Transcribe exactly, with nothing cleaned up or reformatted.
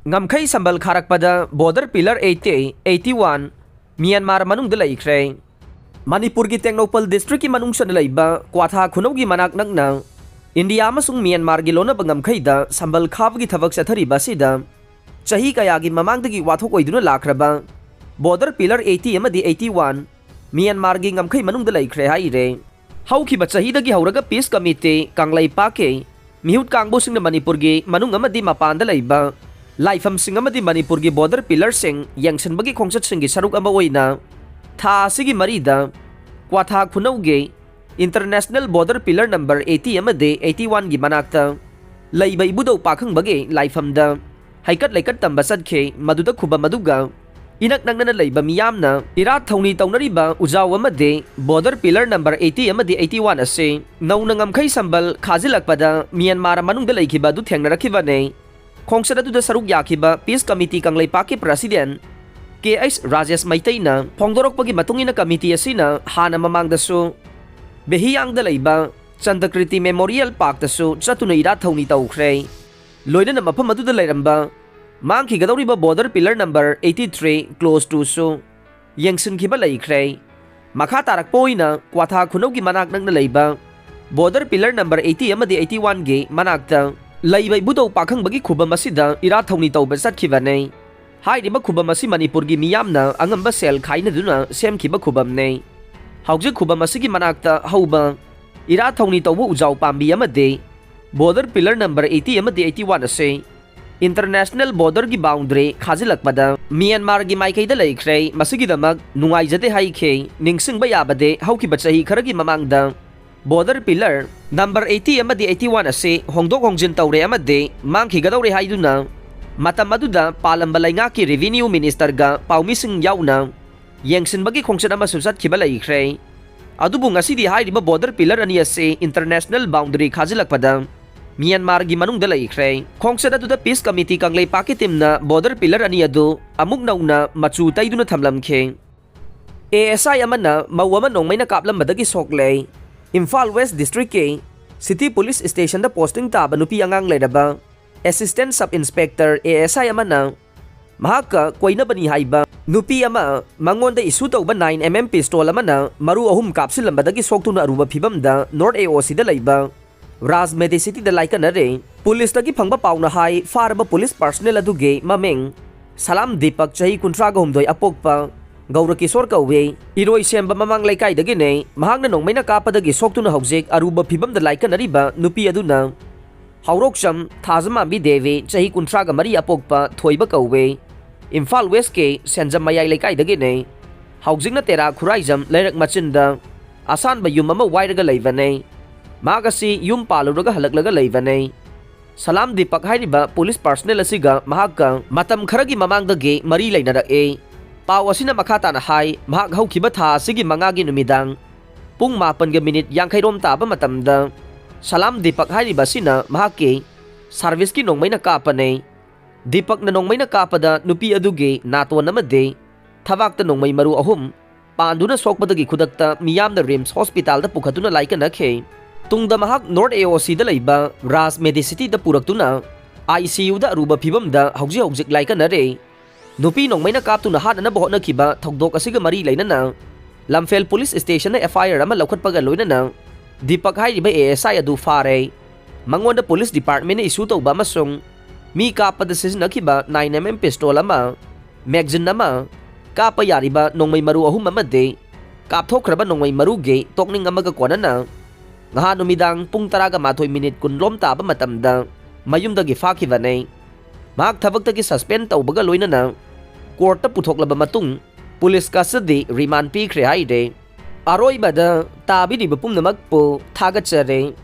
ꯉꯝꯈꯩ ꯁꯝꯕꯜ ꯈꯥꯔꯛꯄꯗ border pillar eighty, eighty one Myanmar ꯃꯅꯨꯡꯗ ꯂꯩꯈ꯭ꯔꯦ꯫ ꯃꯅꯤꯄꯨꯔꯒꯤ ꯇꯦꯡꯅꯧꯄꯜ districtꯀꯤ ꯃꯅꯨꯡ ꯆꯟꯅ ꯂꯩꯕ ꯀ꯭ꯋꯥꯊꯥ ꯈꯨꯅꯧꯒꯤ ꯃꯅꯥꯛ ꯅꯛꯅ ꯏꯟꯗꯤꯌꯥ ꯑꯃꯁꯨꯡ ꯃ꯭ꯌꯥꯟꯃꯥꯔꯒꯤ ꯂꯣꯟꯅꯕ ꯉꯝꯈꯩꯗ ꯁꯝꯕꯜ ꯈꯥꯕꯒꯤ ꯊꯕꯛ ꯆꯠꯊꯔꯤꯕ ꯑꯁꯤꯗ ꯆꯍꯤ ꯀꯌꯥꯒꯤ ꯃꯃꯥꯡꯗꯒꯤ ꯋꯥꯊꯣꯛ ꯑꯣꯏꯗꯨꯅ ꯂꯥꯛꯈ꯭ꯔꯕ border pillar eighty ꯑꯃꯗꯤ eighty one ꯃ꯭ꯌꯥꯟꯃꯥꯔꯒꯤ ꯉꯝꯈꯩ ꯃꯅꯨꯡꯗ ꯂꯩꯈ꯭ꯔꯦ ꯍꯥꯏꯔꯦ꯫ ꯍꯧꯈꯤꯕ ꯆꯍꯤꯗꯒꯤ ꯍꯧꯔꯒ peace committee ꯀꯪꯂꯩꯄꯥꯛꯀꯤ ꯃꯤꯍꯨꯠ ꯀꯥꯡꯕꯨꯁꯤꯡꯅ ꯃꯅꯤꯄꯨꯔꯒꯤ ꯃꯅꯨꯡ ꯑꯃꯗꯤ ꯃꯄꯥꯟꯗ ꯂꯩꯕ ꯂꯥꯏꯐꯝꯁꯤꯡ ꯑꯃꯗꯤ ꯃꯅꯤꯄꯨꯔꯒꯤ border pillarꯁꯤꯡ ꯌꯦꯡꯁꯤꯟꯕꯒꯤ ꯈꯣꯡꯆꯠꯁꯤꯡꯒꯤ ꯁꯔꯨꯛ ꯑꯃ ꯑꯣꯏꯅ ꯊꯥ ꯑꯁꯤꯒꯤ ꯃꯔꯤꯗ ꯀ꯭ꯋꯥꯊꯥ ꯈꯨꯅꯧꯒꯤ international border pillar number eighty ꯑꯃꯗꯤ eighty oneꯒꯤ ꯃꯅꯥꯛꯇ ꯂꯩꯕ ꯏꯕꯨꯙꯧ ꯄꯥꯈꯪꯕꯒꯤ ꯂꯥꯏꯐꯝꯗ ꯍꯩꯀꯠ ꯂꯩꯀꯠ ꯇꯝꯕ ꯆꯠꯈꯤ꯫ ꯃꯗꯨꯗ ꯈꯨꯕꯝ ꯑꯗꯨꯒ ꯏꯅꯛ ꯅꯛꯅꯅ ꯂꯩꯕ ꯃꯤꯌꯥꯝꯅ ꯏꯔꯥꯠ ꯊꯧꯅꯤ ꯇꯧꯅꯔꯤꯕ ꯎꯖꯥꯎ ꯑꯃꯗꯤ border pillar number eighty ꯑꯃꯗꯤ eighty one ꯑꯁꯤ ꯅꯧꯅ ꯉꯝꯈꯩ ꯁꯝꯕꯜ ꯈꯥꯖꯤꯜꯂꯛꯄꯗ ꯃ꯭ꯌꯥꯟꯃꯥꯔ ꯃꯅꯨꯡꯗ ꯂꯩꯈꯤꯕ ꯑꯗꯨ ꯊꯦꯡꯅꯔꯛꯈꯤꯕꯅꯤ꯫ ꯈꯣꯡꯆꯠ ꯑꯗꯨꯗ ꯁꯔꯨꯛ ꯌꯥꯈꯤꯕ peace committee ꯀꯪꯂꯩꯄꯥꯛꯀꯤ president ꯀꯦ ꯑꯩꯆ ꯔꯥꯖꯦꯁ ꯃꯩꯇꯩꯅ ꯐꯣꯡꯗꯣꯔꯛꯄꯒꯤ ꯃꯇꯨꯡ ꯏꯟꯅ committee ꯑꯁꯤꯅ ꯍꯥꯟꯅ ꯃꯃꯥꯡꯗꯁꯨ ꯕꯦꯍꯤꯌꯥꯡꯗ ꯂꯩꯕ ꯆꯟꯗꯀ꯭ꯔꯤꯇꯤ Memorial Parkꯇꯁꯨ ꯆꯠꯇꯨꯅ ꯏꯔꯥꯠ ꯊꯧꯅꯤ ꯇꯧꯈ꯭ꯔꯦ꯫ ꯂꯣꯏꯅꯅ ꯃꯐꯝ ꯑꯗꯨꯗ ꯂꯩꯔꯝꯕ ꯃꯥꯡꯈꯤꯒꯗꯧꯔꯤꯕ border pillar number eighty three close twoꯁꯨ ꯌꯦꯡꯁꯤꯟꯈꯤꯕ ꯂꯩꯈ꯭ꯔꯦ꯫ ꯃꯈꯥ ꯇꯥꯔꯛꯄ ꯑꯣꯏꯅ ꯀ꯭ꯋꯥꯊꯥ ꯈꯨꯅꯧꯒꯤ ꯃꯅꯥꯛ ꯅꯛꯅ ꯂꯩꯕ border pillar number eighty ꯑꯃꯗꯤ eighty oneꯒꯤ ꯃꯅꯥꯛꯇ ꯂꯩꯕ ꯏꯕꯨꯙꯧ ꯄꯥꯈꯪꯕꯒꯤ ꯈꯨꯕꯝ ꯑꯁꯤꯗ ꯏꯔꯥꯠ ꯊꯧꯅꯤ ꯇꯧꯕ ꯆꯠꯈꯤꯕꯅꯤ꯫ ꯍꯥꯏꯔꯤꯕ ꯈꯨꯕꯝ ꯑꯁꯤ ꯃꯅꯤꯄꯨꯔꯒꯤ ꯃꯤꯌꯥꯝꯅ ꯑꯉꯝꯕ ꯁꯦꯜ ꯈꯥꯏꯅꯗꯨꯅ ꯁꯦꯝꯈꯤꯕ ꯈꯨꯕꯝꯅꯤ꯫ ꯍꯧꯖꯤꯛ ꯈꯨꯕꯝ ꯑꯁꯤꯒꯤ ꯃꯅꯥꯛꯇ ꯍꯧꯕ ꯏꯔꯥꯠ ꯊꯧꯅꯤ ꯇꯧꯕ ꯎꯖꯥꯎ ꯄꯥꯝꯕꯤ ꯑꯃꯗꯤ border pillar number eighty ꯑꯃꯗꯤ eighty one ꯑꯁꯤ international borderꯒꯤ boundary ꯈꯥꯖꯤꯜꯂꯛꯄꯗ ꯃ꯭ꯌꯥꯟꯃꯥꯔꯒꯤ ꯃꯥꯏꯀꯩꯗ ꯂꯩꯈ꯭ꯔꯦ꯫ ꯃꯁꯤꯒꯤꯗꯃꯛ ꯅꯨꯡꯉꯥꯏꯖꯗꯦ ꯍꯥꯏꯈꯤ꯫ ꯅꯤꯡꯁꯤꯡꯕ ꯌꯥꯕꯗꯤ ꯍꯧꯈꯤꯕ ꯆꯍꯤ ꯈꯔꯒꯤ ꯃꯃꯥꯡꯗ border pillar number eighty ꯑꯃꯗꯤ eighty one ꯑꯁꯤ ꯍꯣꯡꯗꯣꯛ ꯍꯣꯡꯖꯤꯟ ꯇꯧꯔꯦ ꯑꯃꯗꯤ ꯃꯥꯡꯈꯤꯒꯗꯧꯔꯦ ꯍꯥꯏꯗꯨꯅ ꯃꯇꯝ ꯑꯗꯨꯗ ꯄꯥꯜꯂꯝꯕ ꯂꯩꯉꯥꯛꯀꯤ revenue ministerꯒ ꯄꯥꯎꯃꯤꯁꯤꯡ ꯌꯥꯎꯅ ꯌꯦꯡꯁꯤꯟꯕꯒꯤ ꯈꯣꯡꯆꯠ ꯑꯃꯁꯨ ꯆꯠꯈꯤꯕ ꯂꯩꯈ꯭ꯔꯦ꯫ ꯑꯗꯨꯕꯨ ꯉꯁꯤꯗꯤ ꯍꯥꯏꯔꯤꯕ border pillar ꯑꯅꯤ ꯑꯁꯤ international boundary ꯈꯥꯖꯤꯜꯂꯛꯄꯗ ꯃ꯭ꯌꯥꯟꯃꯥꯔꯒꯤ ꯃꯅꯨꯡꯗ ꯂꯩꯈ꯭ꯔꯦ꯫ ꯈꯣꯡꯆꯠ ꯑꯗꯨꯗ peace committee ꯀꯪꯂꯩꯄꯥꯛꯀꯤ teamꯅ border pillar ꯑꯅꯤ ꯑꯗꯨ ꯑꯃꯨꯛ ꯅꯧꯅ ꯃꯆꯨ ꯇꯩꯗꯨꯅ ꯊꯝꯂꯝꯈꯤ꯫ ꯑꯦ ꯑꯦꯁ ꯑꯥꯏ ꯑꯃꯅ ꯃꯧ ꯑꯃ ꯅꯣꯡꯃꯩꯅ ꯀꯥꯞꯂꯝꯕꯗꯒꯤ ꯁꯣꯛꯂꯦ꯫ Imphal West districtꯀꯤ city police stationꯗ posting ꯇꯥꯕ ꯅꯨꯄꯤ ꯑꯉꯥꯡ ꯂꯩꯔꯕ Assistant Sub Inspector, A S I, ꯑꯃꯅ ꯃꯍꯥꯛꯀ ꯀꯣꯏꯅꯕꯅꯤ ꯍꯥꯏꯕ ꯅꯨꯄꯤ ꯑꯃ ꯃꯉꯣꯟꯗ issue ꯇꯧꯕ nine M M pistol ꯑꯃꯅ ꯃꯔꯨ ꯑꯍꯨꯝ ꯀꯥꯞꯁꯤꯜꯂꯝꯕꯗꯒꯤ ꯁꯣꯛꯇꯨꯅ ꯑꯔꯨꯕ ꯐꯤꯕꯝꯗ North A O C ꯗ ꯂꯩꯕ ꯔꯥꯖ Medicityꯗ ꯂꯥꯏꯀꯠꯅꯔꯦ꯫ ꯄꯨꯂꯤꯁꯇꯒꯤ ꯐꯪꯕ ꯄꯥꯎꯅ ꯍꯥꯏ, ꯐꯥꯔꯕ ꯄꯨꯂꯤꯁ personnel ꯑꯗꯨꯒꯤ ꯃꯃꯤꯡ ꯁꯂꯥꯝ ꯗꯤꯄꯛ, ꯆꯍꯤ ꯀꯨꯟꯊ꯭ꯔꯥꯒ ꯍꯨꯝꯗꯣꯏ ꯑꯄꯣꯛꯄ ꯒꯧꯔꯀꯤꯁꯣꯔ ꯀꯧꯏ꯫ ꯏꯔꯣꯏꯁꯦꯝꯕ ꯃꯃꯥꯡ ꯂꯩꯀꯥꯏꯗꯒꯤꯅꯦ꯫ ꯃꯍꯥꯛꯅ ꯅꯣꯡꯃꯩꯅ ꯀꯥꯞꯄꯗꯒꯤ ꯁꯣꯛꯇꯨꯅ ꯍꯧꯖꯤꯛ ꯑꯔꯨꯕ ꯐꯤꯕꯝꯗ ꯂꯥꯏꯀꯠꯅꯔꯤꯕ ꯅꯨꯄꯤ ꯑꯗꯨꯅ ꯍꯧꯔꯣꯛꯆꯝ ꯊꯥꯖꯃꯥꯝꯕꯤ ꯗꯦꯕꯤ, ꯆꯍꯤ ꯀꯨꯟꯊ꯭ꯔꯥꯒ ꯃꯔꯤ ꯑꯄꯣꯛꯄ ꯊꯣꯏꯕ ꯀꯧꯋꯦ꯫ ꯏꯝꯐꯥꯜ ꯋꯦꯁꯀꯤ ꯁꯦꯟꯖꯝ ꯃꯌꯥꯏ ꯂꯩꯀꯥꯏꯗꯒꯤꯅꯦ꯫ ꯍꯧꯖꯤꯛꯅ ꯇꯦꯔꯥ ꯈꯨꯔꯥꯏꯖꯝ ꯂꯩꯔꯛ ꯃꯆꯤꯟꯗ ꯑꯁꯥꯟꯕ ꯌꯨꯝ ꯑꯃ ꯋꯥꯏꯔꯒ ꯂꯩꯕꯅꯦ꯫ ꯃꯍꯥꯛ ꯑꯁꯤ ꯌꯨꯝ ꯄꯥꯜꯂꯨꯔꯒ ꯍꯜꯂꯛꯂꯒ ꯂꯩꯕꯅꯦ꯫ ꯁꯂꯥꯝ ꯗꯤꯄꯛ ꯍꯥꯏꯔꯤꯕ ꯄꯨꯂꯤꯁ personnel ꯑꯁꯤꯒ ꯃꯍꯥꯛꯀ ꯃꯇꯝ ꯈꯔꯒꯤ ꯃꯃꯥꯡꯗꯒꯤ ꯃꯔꯤ ꯂꯩꯅꯔꯛꯏ꯫ ꯄꯥꯎ ꯑꯁꯤꯅ ꯃꯈꯥ ꯇꯥꯅ ꯍꯥꯏ, ꯃꯍꯥꯛ ꯍꯧꯈꯤꯕ ꯊꯥ ꯑꯁꯤꯒꯤ ꯃꯉꯥꯒꯤ ꯅꯨꯃꯤꯗꯥꯡ ꯄꯨꯡ ꯃꯥꯄꯟꯒ ꯃꯤꯅꯤꯠ ꯌꯥꯡꯈꯩꯔꯣꯝ ꯇꯥꯕ ꯃꯇꯝꯗ ꯁꯂꯥꯝ ꯗꯤꯄꯛ ꯍꯥꯏꯔꯤꯕ ꯑꯁꯤꯅ ꯃꯍꯥꯛꯀꯤ serviceꯀꯤ ꯅꯣꯡꯃꯩꯅ ꯀꯥꯞꯄꯅꯦ꯫ ꯗꯤꯄꯛꯅ ꯅꯣꯡꯃꯩꯅ ꯀꯥꯞꯄꯗ ꯅꯨꯄꯤ ꯑꯗꯨꯒꯤ ꯅꯥꯇꯣꯟ ꯑꯃꯗꯤ ꯊꯕꯥꯛꯇ ꯅꯣꯡꯃꯩ ꯃꯔꯨ ꯑꯍꯨꯝ ꯄꯥꯟꯗꯨꯅ ꯁꯣꯛꯄꯗꯒꯤ ꯈꯨꯗꯛꯇ ꯃꯤꯌꯥꯝꯅ RIMS hospitalꯗ ꯄꯨꯈꯠꯇꯨꯅ ꯂꯥꯏꯀꯠꯅꯈꯤ꯫ ꯇꯨꯡꯗ ꯃꯍꯥꯛ North A O Cꯗ ꯂꯩꯕ ꯔꯥꯖ Medicityꯗ ꯄꯨꯔꯛꯇꯨꯅ I C Uꯗ ꯑꯔꯨꯕ ꯐꯤꯕꯝꯗ ꯍꯧꯖꯤꯛ ꯍꯧꯖꯤꯛ ꯂꯥꯏꯀꯠꯅꯔꯦ꯫ ꯅꯨꯄꯤ ꯅꯣꯡꯃꯩꯅ ꯀꯥꯞꯇꯨꯅ ꯍꯥꯠꯅꯅꯕ ꯍꯣꯠꯅꯈꯤꯕ ꯊꯧꯗꯣꯛ ꯑꯁꯤꯒ ꯃꯔꯤ ꯂꯩꯅꯅ ꯂꯝꯐꯦꯜ ꯄꯨꯂꯤꯁ ꯁ꯭ꯇꯦꯁꯟꯅ F I R ꯑꯃ ꯂꯧꯈꯠꯄꯒ ꯂꯣꯏꯅꯅ ꯗꯤꯄꯛ ꯍꯥꯏꯔꯤꯕ A S I ꯑꯗꯨ ꯐꯥꯔꯦ꯫ ꯃꯉꯣꯟꯗ ꯄꯨꯂꯤꯁ ꯗꯤꯄꯥꯔꯠꯃꯦꯟꯅ issue ꯇꯧꯕ ꯑꯃꯁꯨꯡ ꯃꯤ ꯀꯥꯞꯄꯗ ꯁꯤꯖꯤꯟꯅꯈꯤꯕ nine M M pistol ꯑꯃ, magazine ꯑꯃ, ꯀꯥꯞꯄ ꯌꯥꯔꯤꯕ ꯅꯣꯡꯃꯩ ꯃꯔꯨ ꯑꯍꯨꯝ ꯑꯃꯗꯤ ꯀꯥꯞꯊꯣꯛꯈ꯭ꯔꯕ ꯅꯣꯡꯃꯩ ꯃꯔꯨꯒꯤ ꯇꯣꯛꯅꯤꯡ ꯑꯃꯒ ꯀꯣꯟꯅꯅ ꯉꯍꯥꯟ ꯅꯨꯃꯤꯗꯥꯡ ꯄꯨꯡ ꯇꯔꯥꯒ ꯃꯥꯊꯣꯏ ꯃꯤꯅꯤꯠ ꯀꯨꯟ ꯂꯣꯝ ꯇꯥꯕ ꯃꯇꯝꯗ ꯃꯌꯨꯝꯗꯒꯤ ꯐꯥꯈꯤꯕꯅꯦ꯫ ꯃꯍꯥꯛ ꯊꯕꯛꯇꯒꯤ suspend ꯇꯧꯕꯒ ꯂꯣꯏꯅꯅ ꯀꯣꯔꯠꯇ ꯄꯨꯊꯣꯛꯂꯕ ꯃꯇꯨꯡ ꯄꯨꯂꯤꯁ custody remand ꯄꯤꯈ꯭ꯔꯦ ꯍꯥꯏꯔꯦ꯫ ꯑꯔꯣꯏꯕꯗ ꯇꯥꯕꯤꯔꯤꯕ ꯄꯨꯝꯅꯃꯛꯄꯨ ꯊꯥꯒꯠꯆꯔꯤ꯫